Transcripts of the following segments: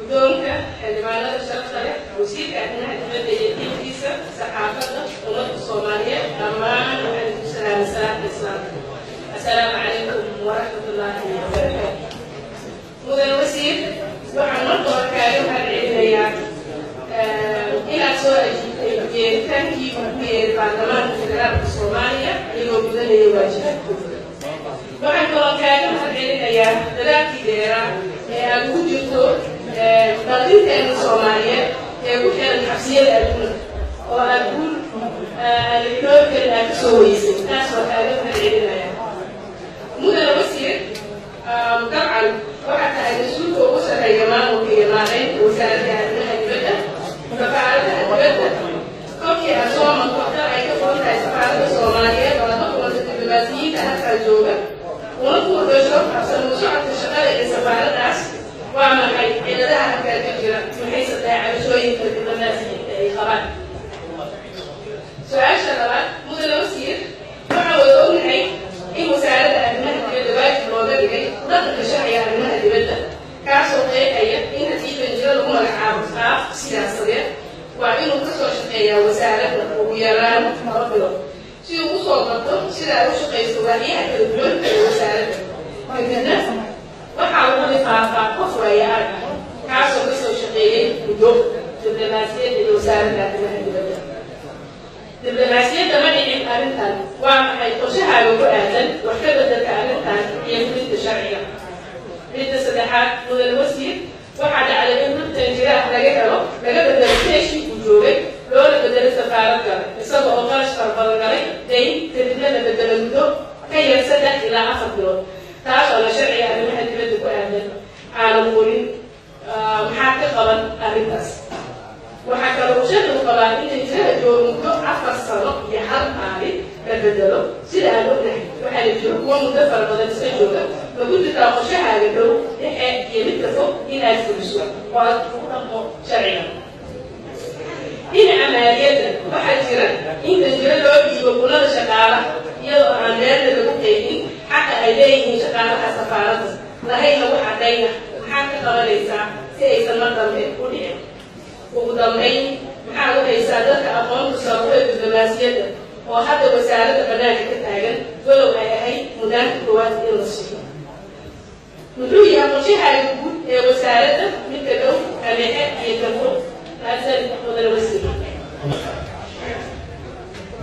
Guddoonka, xildhibaanada sharafta leh, wasiirka arrimaha dibadda iyo tiimkiisa, saxaafadda, ummadda Soomaaliyeed dhammaan, waxaan idinku salaamay salaamta Islaamka. Assalaamu calaykum waraxmatullaahi wabarakaatu. Mudan wasiir, waxaan marka hore kaaga mahad celinayaa inaad soo ajiibtay yeeritaankii ugu yeeray Baarlamaanka Federaalka Soomaaliya iyagoo gudanaya waajibaadkooda. Waxaan kaloo kaaga mahad celinayaa dadaalkii dheeraa ee aad ugu jirto dhalinteena Soomaaliyeed ee ku xiran xabsiyada adduunka oo aad guul aan iloobi karin aad kasoo weysay. Taas waa kaaga mahad celinaya. Mudane wasiir, dabcan waxaa tahay mas-uulka ugu sarreeya maamulka iyo maareynta Wasaaradda Arrimaha Dibadda. Safaaradaha dibadda kolkii aad soo marto, dal ay ka furan tahay safaaradda Soomaaliyeed oo aad la kulanta diblomaasiyiinta halkaa jooga, una kuurgasho habsami u socodka shaqada ee safaaraddaas, waa maxay ciladaha halkaa ka jira? Maxayse tahay cabashooyinka diblomaasiyiinta ay qabaan? Su-aasha labaad, mudane wasiir, waxaan wada ognahay in Wasaaradda Arrimaha Dibadda waajib looga dhigay dhaqanka sharciga arrimaha dibadda, kaasoo qeexaya in haddii danjiro lagu magacaabo qaab siyaasadeed, waa inuu kasoo shaqeeyaa wasaaradda ugu yaraan 2 bilood si uu usoo barto sida ay u shaqayso waaxyaha kala duwan ee wasaaradda. Kadibna waxaa lagu lifaaqaa qof waayo arag ah, kaasoo kasoo shaqeeyey muddo diblomaasiyadda iyo Wasaaradda Arrimaha Dibadda. Diblomaasiyadda ma dhicin arrintan. Waa maxay qorshahaaga ku aadan wax ka beddelka arrintan iyo fulinta sharciga? Midda saddexaad, mudane wasiir, waxaa dhacday in dad danjiraah laga helo laga bedelo meeshii uu joogay, loona bedelo safaarad kale, isaga oo qarash fara badan galay, dayn, kadibna la bedelo muddo ka yar 3 ilaa 4 bilood, taas oo la sharciga arrimaha dibadda ku aadan aanan qorin. Maxaa ka qaban arrintaas? Waxaa kaloo uu sharcigu qabaa in danjiraha joogo muddo 4 sano iyo 1 maalin la bedelo. Sida aan ognahay, waxaa la jiro kuwa muddo fara badan iska jooga. Ma ku jirtaa qorshahaaga dhow, dhexe iyo midka fog inaad fuliso oo aad ku dhaqmo sharciga? Dhinaca maaliyadda, waxaa jira in danjiro loo dhiibo gunada shaqaalaha iyadoo aan meelna lagu qeybin xaqa ay leeyihiin shaqaalaha safaaradda lahayna wax caddayna. Maxaad ka qabanaysaa si aysan mar dambe u dhicin? Ugu dambayn, maxaad u haysaa dadka aqoonta sare ee diblomaasiyadda oo hadda wasaaradda bannaanka ka taagan, walow ay ahayd mudaanta koowaad in la siiyo? Muxuu yahay qorshahaaga guud ee wasaaradda, midka dhow, dhexe iyo kan fog? Mahadsan, mudane wasiir.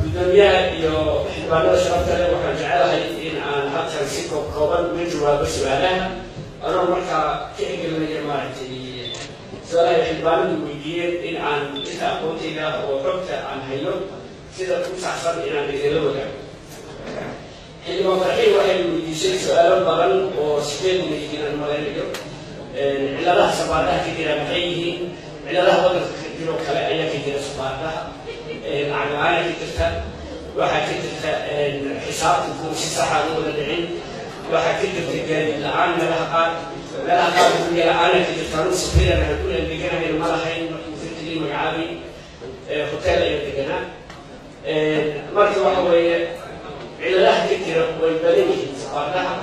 Gudoomiyaha iyo xildhibaanada sharafta leh, waxaan jecelahay in aan halkan si kooban uga jawaabo su-aalaha, anoo markaa ka egelinaya maaragtay su-aalaha ay xildhibaanadu weydiiyeen, in aan inta aqoontayda oo xogta aan hayo sida ku saxsan inaan idinla wadaago. Xildhibaan Farxiin waxay weydiisay su-aalo badan oo sideed yihiin aan malaynayo. Cilladaha safaaradaha ka jira maxay yihiin? Cilladaha waddanka ka jiro kale ayaa ka jira safaaradaha. Lacag la-aana ka jirta, waxaa ka jirta xisaabta guud si saxa u wada dhicin, waxaa ka jirta gaadiid la-aan meelaha qaar, meelaha qaar gurya la-aana ka jirta. Anigu safiiran aan ku deganahayna ma lahayn markii wasiirkii magacaabay, hotel ayaa deganaa. Marka waxa weeye, cilladaha ka jira way badan yihiin safaaradaha.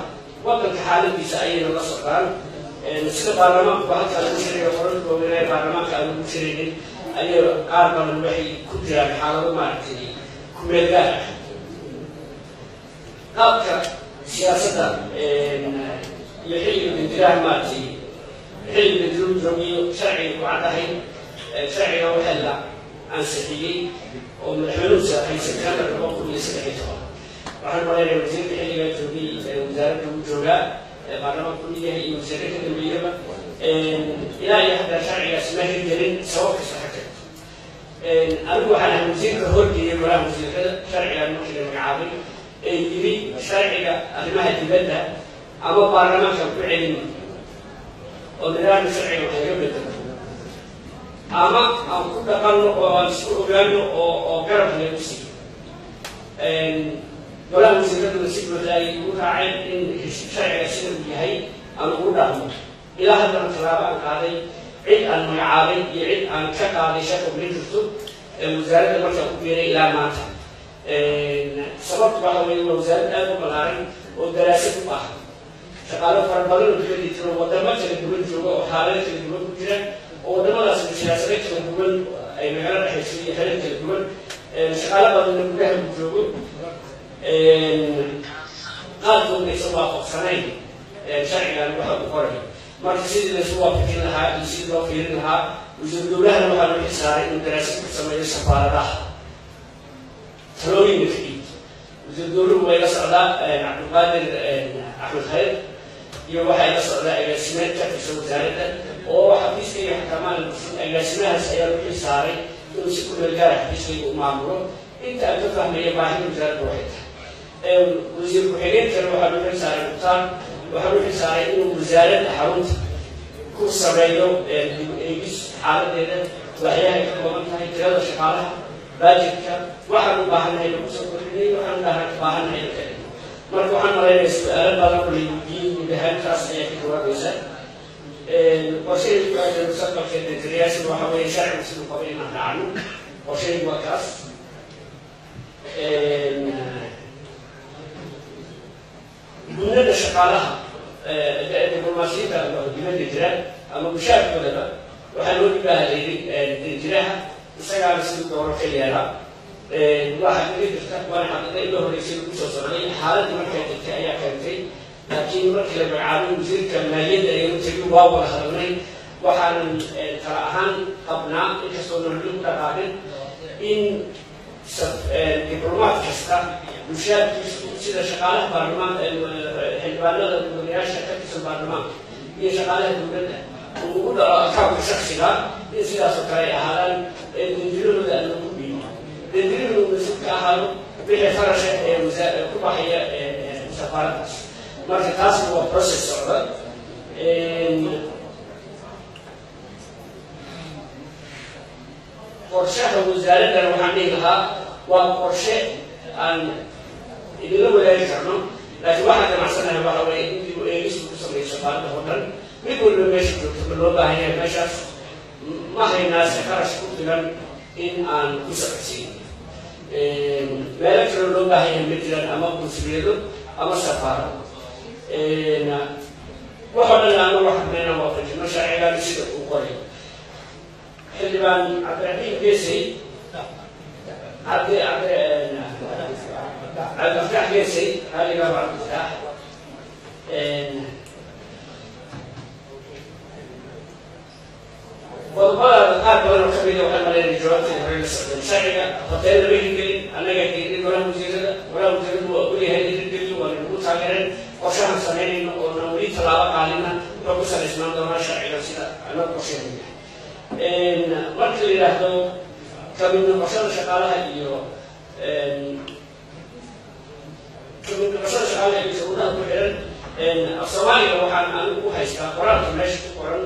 Waddanka xaaladiisa ayayna la socdaan. Sida baarlamaanku halkaa lagu shirayo, qolalka waaweynaa baarlamaanka aan lagu shiraynin, ayay qaar badan waxay ku jiraan xaalado maaragtay kumeel gaar ah. Qaabka siyaasadda iyo xilliga danjiraha maaragtay xilliga danjiruhu joogiyo sharciga ku caddahay. Sharciga waxaa la ansixiyey oo madaxweynuhu saxay September 2013. Waxaan malaynaya wasiirka xilligaa joogay wasaaradda uu joogaa, baarlamaanka ku yahay iyo wasiirro ka dambeeyaba. Ilaa iyo hadda sharcigaas ma hirgelin, sabab kasta ha tagto. Anigu waxaan ahay wasiirka horgeeyay golaha wasiirada sharcigan markii la magacaabay ee yiri sharciga arrimaha dibadda ama baarlamaanka ku celin oo nidaamka sharciga wax laga bedelo, ama aan ku dhaqanno oo aan isku ogaano oo garab lagu siiyo. Golaha wasiiraduna si buuxda ay ugu raaceen in sharciga sida uu yahay aan ugu dhaqmo. Ilaa haddana tallaabo aan qaaday, cid aan magacaabay iyo cid aan ka qaaday shaqo ma jirto wasaaradda markaan ku biiray ilaa maanta. Sababtu waxa weeye, waa wasaarad aada u ballaaran oo daraasad u baahan. Shaqaalo fara badan oo dibadda jiro, wadamo kala duwan jooga oo xaalado kala duwan ku jira, oo wadamadaas siyaasado kala duwan ay nagala dhexayso iyo xerar kala duwan. Shaqaalo badanna gudaha ku joogo, qaarkoodna aysan waafaqsanayn sharcigan waxa uu qorayo. Marka sidii laysu waafajin lahaa iyo sidii loo fiirin lahaa, wasiiru dowlahana waxaa loo xilsaaray inuu daraasad ku sameeyo safaaradaha, talooyinka ka dhiibto. Wasiir dowluhu way la socdaa, Cabdulqaadir Axmed Khayr, iyo waxay la socdaa agaasime ka tirsan wasaaradda oo xafiiska iyo xataa maalin agaasimahaas ayaa loo xilsaaray inuu si ku meel gaara xafiiskayga u maamulo inta aan ka fahmaya baahida wasaaradda waxay tahay. Wasiir ku-xigeenkana waxaa loo xilsaaray, Mukhtaar, waxaa loo xilsaaray inuu wasaaradda xarunta ku sameeyo dib u eegis xaaladeeda, waxyahay ka kooban tahay, tirada shaqaalaha, baajidka, waxaan u baahannahay lagu soo kordhinay, waxaan u baahannahay la kale. Marka waxaan malaynayaa su-aalo badan oo la weydiiyey guud ahaan taas ayaa ka jawaabaysa. Qorshahaygu ku aadan mustaqbalka danjirayaasha waxa weeye sharcigu siduu qaba inaan raacno. Qorshahaygu waa kaas. Gunnada shaqaalaha diblomaasiyadda ama dibadda jira ama mushaarkoodaba waxaa loo dhibaahalayay danjiraha, isagaana siduu doono ka yeelaa. Waxaa kaga jirta, waana xaqiiqa in la horreysay lagu soo socday, xaaladdii markaa jirtay ayaa keentay. Laakiin markii la magacaabay wasiirka maaliyadda ayanu tegin, waa wada hadalnay. Waxaanan tala ahaan qabnaa, inkastoo nolli ku dhaqaaqin, in diblomaat kasta mushaarkiisu sida shaqaalaha baarlamaanka, xildhibaanada, gudoomiyaasha ka tirsan baarlamaanka iyo shaqaalaha dowladda uu ugu dhaco akawnka shaksiga, in sidaas oo kale ay ahaadaan danjirahooda aan lagu dhiibo, danjirahooda mas-uul ka ahaado wixii kharasha ee ku baxaya safaaraddaas. Marka taasna waa process socda. Qorshaha wasaaraddana waxaan dhihi lahaa waa qorshe aan idinla wadaagi karno, laakiin waxaan ganacsanahay waxa weeye in dib u eegis lagu sameeyo safaaradda oo dhan, mid walba meesha joogto ma loo baahan yahay meeshaas, ma haynaase kharash ku filan in aan ku socodsiin, meelo kaloo loo baahan yahay ma jiraan, ama qunsuliyado ama safaarado. Waxoo dhan aanu waxaan inaan waafajino sharcigan sida uu qorayo. Xildhibaan Cabdiraxiim Geesey, cabdi cabdi Cabdifataax Geesey, xaligaaba Cabdifataax, qodobadaada qaar badan oo kamida waxaan malaynaya jawaabteeda hore la socdeen. Sharciga hoteelada ma hirgelin, annagaa geynay golaha wasiirada. Golaha wasiiradu waa ogolyahay in hirgeliyo, waa nagu taageereen. Qorshahan samaynayno oo na weli tallaabo qaadina wuxuu ku salaysnaan doonaa sharciga sida annaga qorsheenu yahay. Marka la yidhaahdo kamid noqoshada shaqaalaha iyo kamid noqoshada shaqaalaha iyo shuruudaha ku xiran, af Soomaaliga waxaan anigu u haystaa qoraalka meesha ku qoran.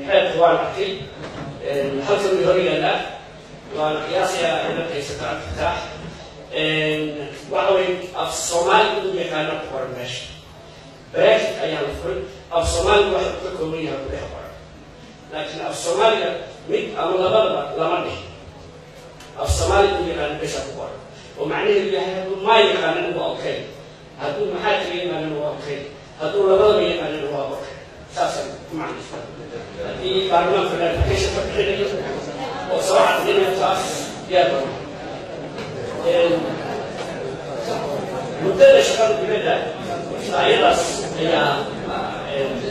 Xeerka waan arkay, halkan way hor yaallaa, waana qiyaasayaa inaad haysato, Cabdifataax. Waxa weye af Soomaali inuu yaqaano ku qoran meesha, bracket ayaa la furay, af Soomaaliga waxa uu ka kooban yahay ku dhex qoran, laakiin af Soomaaliga mid ama labadaba lama dhihin. Af Soomaaliga uu yaqaano meesha ku qoran, oo macnaheedu yahay hadduu maa yaqaanin waa okay, hadduu maxaa kala yaqaanin waa okay, hadduu labadaba yaqaanin waa okay. Saasaan ku macnaysa haddii baarlamaanka clarification ka bixinayo oo soo cadinayo taas diyaar baan. Muddada shaqada dibadda ayadaas ayaa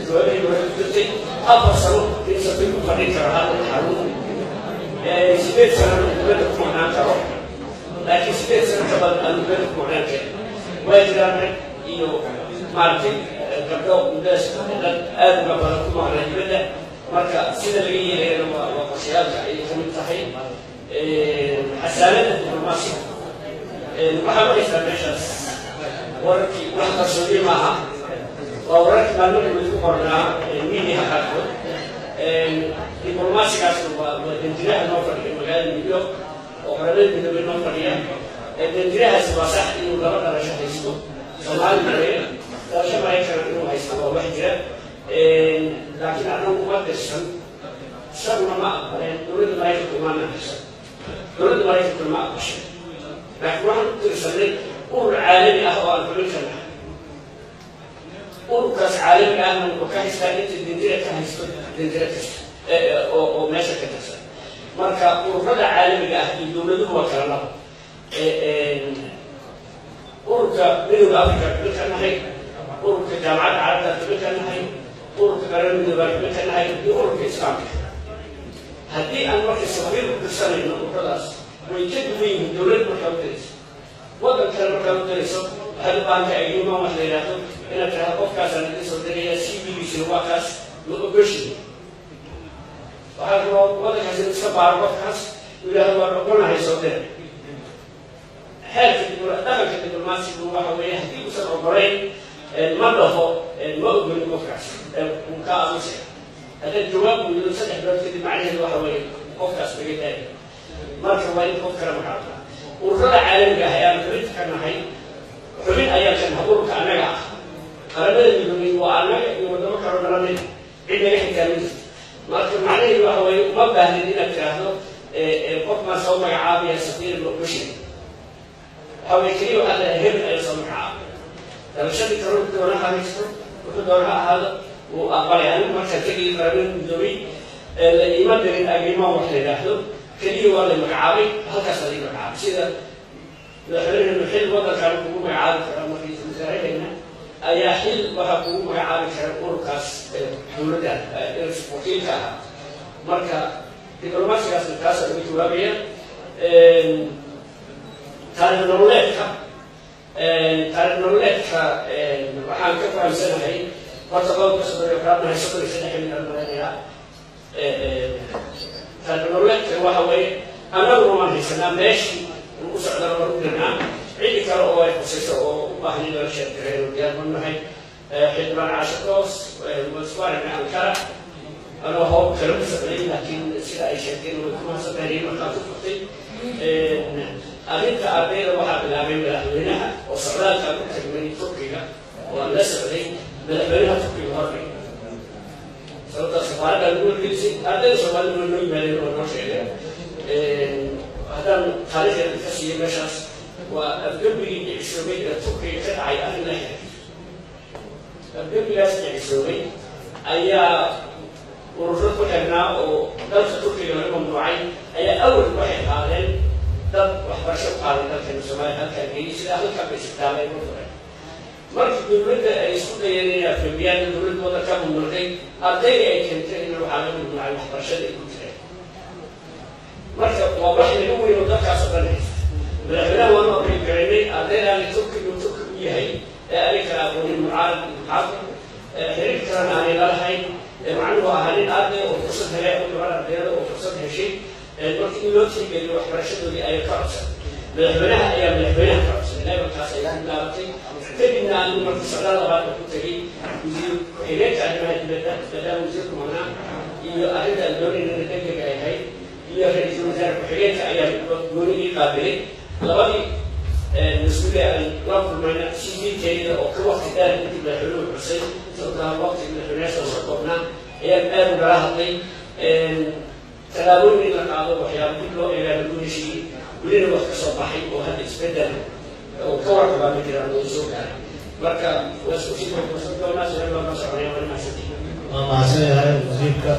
jawaabihii hore ku jirtay, 4 sano in safiir ku fadhin karo hal xarun, 8 sanona dibadda ku maqnaan karo, laakiin 8 sano ka badan aan dibadda ku maqnaan karin. Waa jiraan rag iyo maaragtay gabdho muddadaas dad aad uga badan ku maqnaa dibadda. Marka sida laga yeelayana waa qorshayaalka ayay ka mid tahay. Xasaanada diblomaasiga waxaa maraysaa meeshaas, wararkii wax qarsoodiye maaha, waa wararkii maalmadii way ku qornaa miidiyaha qaarkood. Diblomaasigaasna waa danjiraha noo fadhiya magaalada New York oo Qaramada Midoobey noo fadhiya. Danjirahaasi waa sax inuu laba dhalasho haysto, Soomaali weeye, dhalasho Maraykana inuu haysto waa wax jira, laakiin annagu uma dirsan, isaguna ma aqbaleen. Dowladda Maraykanku imaana dirsan, dowladda Maraykankuna ma aqbashay, laakiin waxaan u dirsanay urur caalami ah oo aan xubin ka nahay. Ururkaas caalamiga ahna wuxuu ka haystaa inta danjire ka haysto danjire kasta oo meesha ka tirsan. Marka ururada caalamiga ah iyo dowladuhu waa kala labo. Ururka Midowga Africa xubin ka nahay, ururka Jaamacadda Carabta xubin ka nahay, ururka Qaramada Midooba xubin ka nahay iyo ururka Islaamka. Haddii aan marka safiir u dirsanayno ururadaas, way ka duwan yihiin dowlad. Markaa u dirayso waddan kale, markaa u dirayso, waxaad u baahan tahay agreement wax la yidhaahdo, inaad tirahdo qofkaasaan idin soo diraya, CV-giisina waa kaas, ma ogoshin? Waxaa rabaa waddankaas inuu iska baaro qofkaas, uu yidhahdo waan ogolnahay, soo dira. Xeerka dhaqanka diblomaasigu waxa weeye, haddii uusan ogolayn ma dhaho ma ogolin qofkaas, wuu ka aamusaya. Haddaad jawaab weydo 3 bilood kadib, macnaheedu waxa weeye qofkaas laga daaya. Marka waa in qof kale magacaabaa. Ururada caalamiga ah ayaan xubinta ka nahay, xubin ayaan ka nahay ururka annaga ah. Qaramada Midoobay waa annaga iyo wadamo kaloo nala mid, cid naga xitaa ma jirto. Marka macnaheedu waxa weeye uma baahnid inaad tiraahdo qof baan soo magacaabaya, safiir ma ogoshin. Waxa weye keliya waxaad leedahay hebel ayaa soo magacaabay. Dhalashadii kale wuxuu doona ha haysto, wuxuu doona ha ahaado, wuu aqbalay. Anigu markaan tegayay Qaramada Midoobay la iima dirin agreement wax la yidhaahdo, keliya waa la magacaabay, halkaas la ii magacaabay. Sida madaxweynuhu xil waddankan kugu magacaabi kara ama ra-iisul wasaaraheenna ayaa xil waxaa kugu magacaabi kara ururkaas dowladda wakiilka ahaa. Marka diblomaasigaasna kaasa uga jawaabaya. Taariikh nololeedka waxaan ka fahamsanahay horta qodobka 34aad nahay, 33 mid malaynayaa. Taariikh nololeedka waxa weeye annaguna waan haysanaa, meeshii uu u socdana waan u dirnaa. Cidi kale oo ay khusayso oo u baahan in lala sheergareeyo diyaar baan nahay. Xildhibaan Caasho Doos waan isku aragnay Ankara anoo howl kale u socday, laakiin sida ay sheegteen way ku mahadsantahay markaa ku furtay. Arrinta ardayda waxaa bilaabay madaxweynaha oo socdaalkaan u tagnay Turkiga oo aan la socday, madaxweynaha Turkiga hordhigay, sababtaa safaaradda lagu wargelisay. Ardayda Soomaalida waa noo yimaadeen oo noo sheegeen. Haddaan taariikhdeeda ka siiyo meeshaas, waa afgembigii dhicisoobay ee Turkiga ka dhacay arrin la xiriir. Afgembigaas dhicisoobay ayaa ururo ku xirnaa oo dalka Turkiga laga mamnuucay ayaa awal waxay qaadeen dad waxbarasho u qaaday dalkeena Soomaaliya, halkaa geeyey, sida halkaa bay isbitaalay u fureen. Markii dowladda ay isku dayeen inay afgembiyaan, dowladda waddanka mamnuucday ardayda ay keentay in waxaa laga mamnuucay waxbarashada ay ku jireen. Marka waa wax naga weyn oo dalkaas oo dhan haysta. Madaxweynaha waanu appeal garaynay ardaydaani Turkigu Turki u yahay ee aanay kala aqoonin mucaarad iyo muxaafid, xiriir kalena aanay la lahayn. Macnuhu ahaa nin arday oo fursad helay ama gabar ardayada oo fursad heshay, marka in loo tixgeliyo waxbarashadoodii ayay ka codsan. Madaxweynaha ayaa madaxweynaha ka codsanay, levelkaas ay ku bilaabatay. Kadibna anigu markii socdaal labaad ku tegey, wasiir ku-xigeenka arrimaha dibadda, maadaama wasiirku maqnaa iyo arrinta aan doonayna degdeg ay ahayd, iyo ra-iisul wasaare ku-xigeenka ayaa gooni ii qaabilay. Labadii mas-uule aan la kulmayna CV-keeda oo ka waqti dheer intii madaxweynuhu xusay, sababtaa waqti madaxweynayaasha soo koobnaa, ayaan aad ugala hadlay. Tallaabooyin in la qaado, waxyaaba dib loo eegaa lagu heshiiyey. Welina wax ka soo baxay oo hadda isbeddel oo ka warqabaa ma jiraan oo soo gaaray. Marka waa isku sii doonaa, su'aal baan ka soconaya. Waa mahadsantihiin. Waa mahadsan yahay wasiirka.